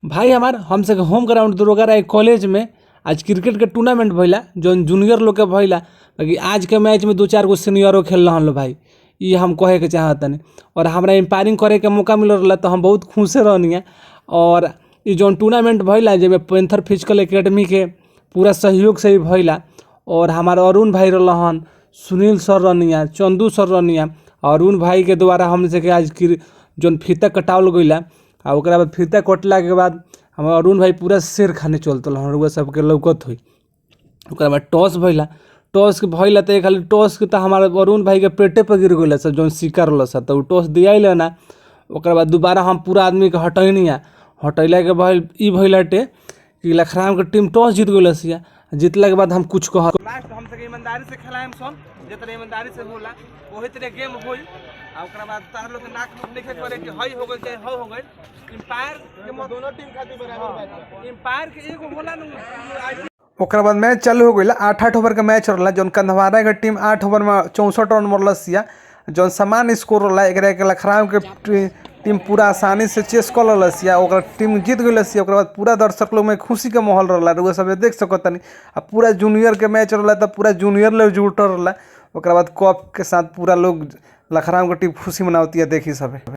भाई हमार हम सब होम ग्राउंड दरोगा राय कॉलेज में आज क्रिकेट के टूर्नामेंट भइला जौन जूनियर लोग के भइला। बाकी आज के मैच में दो चार गो सीनियरो खेल रहल भाई, ई हम कहे के चाहतनी। और हमरा एम्पायरिंग करे के मौका मिलल रहला तो हम बहुत खुशे रहनी। और ई जौन टूर्नामेंट भइला जेमे पैंथर फिजिकल एकेडमी के पूरा सहयोग से ही भइला। और हमार अरुण भाई रहलन, सुनील सर रहनिया, चंदू सर रहनिया। अरुण भाई के द्वारा हमसे के आज जौन फीता कटावल गइला आ ओकरा बाद फीता कटला के बाद हमर अरुण भाई पूरा शेर खाने चलत रहलन, रउआ सबके लौकत होई। ओकरा बाद टॉस भइला, टॉस भइला त खाली टॉस के त हमार अरुण भाई के पेटे पर गिर गइला सब जौन सिक्का रहल सब, त उ टॉस दियाइल ना। ओकरा बाद दोबारा हम पूरा आदमी के हटैनी, हटैला के बाद ई भइलाटे कि लखराम के टीम टॉस जीत गइल सिया। जीतला के बाद हम कुछ कह लास्ट हम सबके ईमानदारी से खेलाएम सन, जितना ईमानदारी से होला वही तरह गेम होई। आ ओकरा बाद तार लोग के नाक मुख लिखे करे कि हई हो गइल चाहे हौ हो गइल। एम्पायर के मत दोनों टीम खातिर बराबर बात बा। एम्पायर के एगो होला नु। ओकरा बाद मैच चालू हो गइल। 8-8 ओवर के मैच रहला, जौन कंधवारा के टीम 8 ओवर में 64 रन मरलस सिया, जौन समान स्कोर रहला। एकरा के लखराम के टीम पूरा आसानी से चेस कर लेलस सिया, ओकरा टीम जीत गइल सिया। ओकरा बाद पूरा दर्शक लोग में खुशी के माहौल रहला, रउआ सब देख सकतनी। आ पूरा जूनियर के मैच रहला त पूरा जूनियर लोग जुटल रहला। ओकरा बाद कप के साथ पूरा लोग लखराम के टीम खुशी मनावतिया, देखी सबे।